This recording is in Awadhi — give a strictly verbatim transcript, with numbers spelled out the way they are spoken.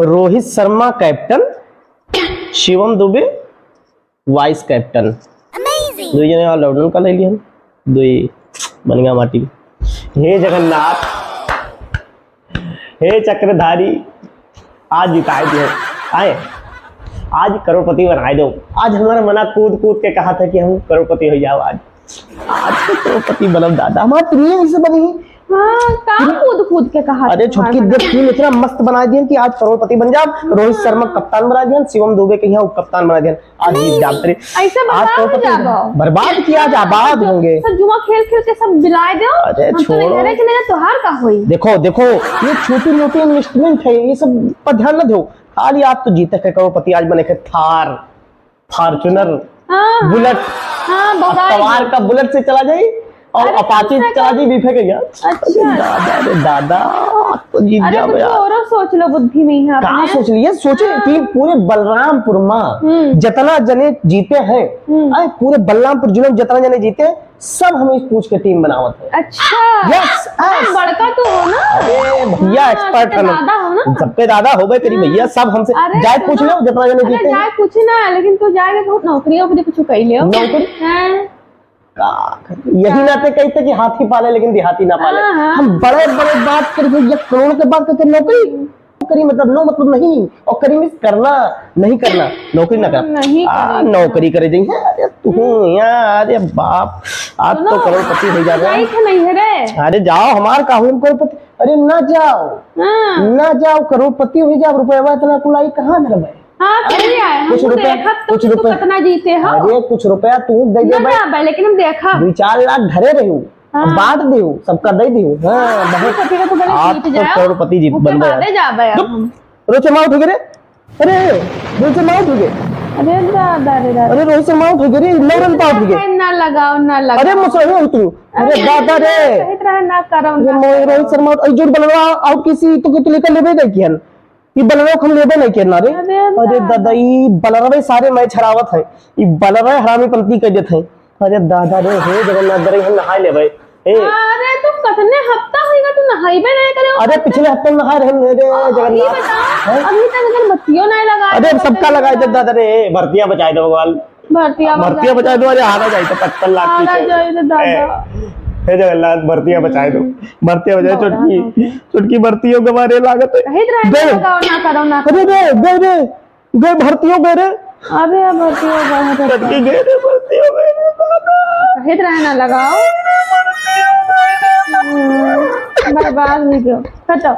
रोहित शर्मा captain, शिवम दुबे vice captain। Amazing। दुई जने all-rounder का ले लिहन, दुई बनिया माटी। हे जगन्नाथ, हे चक्रधारी, आज जिताए दियो, आए, आज करोड़पति बनाए दो। आज हमारा मना कूद कूद के कहा था कि हम करोड़पति हो जाओ आज। आज तो करोड़पति बनब दादा, हमार team ऐसे बनी। हाँ, का कूद कूद के कहा अरे था छोटकी, हमारा देख, team इतना मस्त बनाए दिहन कि आज करोड़पति बन जाब। रोहित शर्मा कप्तान बनाए दिहन, शिवम दुबे के यहाँ उपकप्तान बनाए दिहन। आज जीत जाब रे। ऐसे आज बर्बाद हो करोड़पति जाबो। बर्बाद किया, आज आबाद सब जु-, होंगे। सब जुआ खेल खेल के सब बिलाए दो। अरे हम तो छोड़ो। नैहरे चले जाए, तोहार का होई? देखो, देखो, ये छोटी मोटी investment है, ये सब पर ध्यान न दो। खाली आप तो जीते के करोड़पति, आज बने के थार, Fortuner, हाँ, Bullet। हाँ, अब बहुत तवार का Bullet से चला जाई और अरे, Apache से चला जाई, बिफे के गया। अच्छा। अरे दादा रे दादा, तो जीत अरे, जाओ कुछ यार। औरो सोच लो बुद्धि में यहाँ कहाँ पे। सोच लिए? सोचे हाँ। कि पूरे बलरामपुर में हम्म। जितना जने जीते हैं, हम्म। अरे, पूरे बलरामपुर जिले में जितना जने जीते हैं, सब हम इस पूछ के team बनावत है। अच्छा। Yes, अरे, yes। बड़का तू हो ना? अरे भैया, हाँ, expert सबसे है ना। ज्यादा हो ना? सबसे ज्यादा होबे करी हाँ। भैया, सब हमसे। अरे जाए सुनो, पूछ लो, जितना जने अरे जीते हैं। जाए पूछे ना, लेकिन तू जाए के बहुत नौकरी वोकरी कुछ कई ले हो। नौकरी? हाँ। का करी? यही नाते कहते कि हाथी पाले लेकिन देहाती ना पाले। हाँ, हाँ। हम बड़े बड़े बात करके एक करोड़ के बात करके नौकरी करी, मतलब नो मतलब नहीं, और करी means करना, नहीं करना, नौकरी ना करना। नहीं आ, करी। नौकरी करे जाई है। अरे तू हम्म। यार, अरे बाप, आज तो सुनो, करोड़पति हो जाबे। जाई थे नहीं है रे। अरे जाओ, हमार का हुई करोड़पति, अरे ना जाओ, हाँ। ना जाओ, करोड़पति हो जाओ, रुपया इतना कुलाई कहाँ धरबे? हाँ, सही है। हम कुछ तो रुपया, देखब, तुम कुछ तो रुपया। कितना जीते हो। अरे कुछ रुपया तू दे ना देबे। जाबे, लेकिन हम देखब। दुई चार लाख धरे रहू। हाँ। बांट दियो, सबका दे दियो। हाँ, हाँ, बहुत। कथी का तू पहले आप जीत तो जाओ, करोड़पति जीत उसके बनबे यार। बादे जाबे चुप। हम। रोहित शर्मा out हो गए रे। अरे, रोहित शर्मा out हो गए। अरे दादा रे दादा। अरे, रोहित शर्मा out हो गए रे, नौ run पे out हो गए। ना लगाओ, ना लगाओ। अरे, मुसहरी हो तू। अरे, अरे, दादा रे। सही तरह ना करो, अरे, ना मो-, करो। रोहित शर्मा out, अरे, जोर बलवा out किसी तो, तो लेकर लेबे नहीं किया। ई बलरवा हम लेबे नहीं करना रे। अरे अरे दादा। दादा, ई बलरवा सारे match हरावत है। ई बलरवा हरामी पंती कर देत है। अरे दादा रे, हे जगन्नाथ रे, हम नहाए लेबे। ए। अरे तू कतने हफ्ता होइगा तू नहाइबे नहीं करे हो? अरे पिछले हफ्ते नहाए रहे रे आ, जगन्नाथ। ई बताओ, हैं? अभी तक अगर बत्तियों नहीं लगा अरे तो सबका कैसे लगाए दे होगा? दादा रे, भर्तियां बचाए दो भगवान। भर्तिया भर्तिया बचाए। बचाए दो, अरे हारा जाए तो पचपन लाख की हारा चोट। जाए तो दादा। ए, हे जगन्नाथ, भर्तिया बचाए दो। हम्म। भर्तिया बचाए, दादा, छोटकी, दादा। छोटकी भर्तियों के बारे लागत है। कहित रहे गए। ना लगाओ, ना करो, ना अरे करो। गए, गए रे, गए भर्तियों गए रे। अरे भर्तियों गए रे। छोटकी गए रे, भर्तियों गए रे, दादा। कहित रहे ना लगाओ। हम्म, बर्बाद हो गयो। हटो।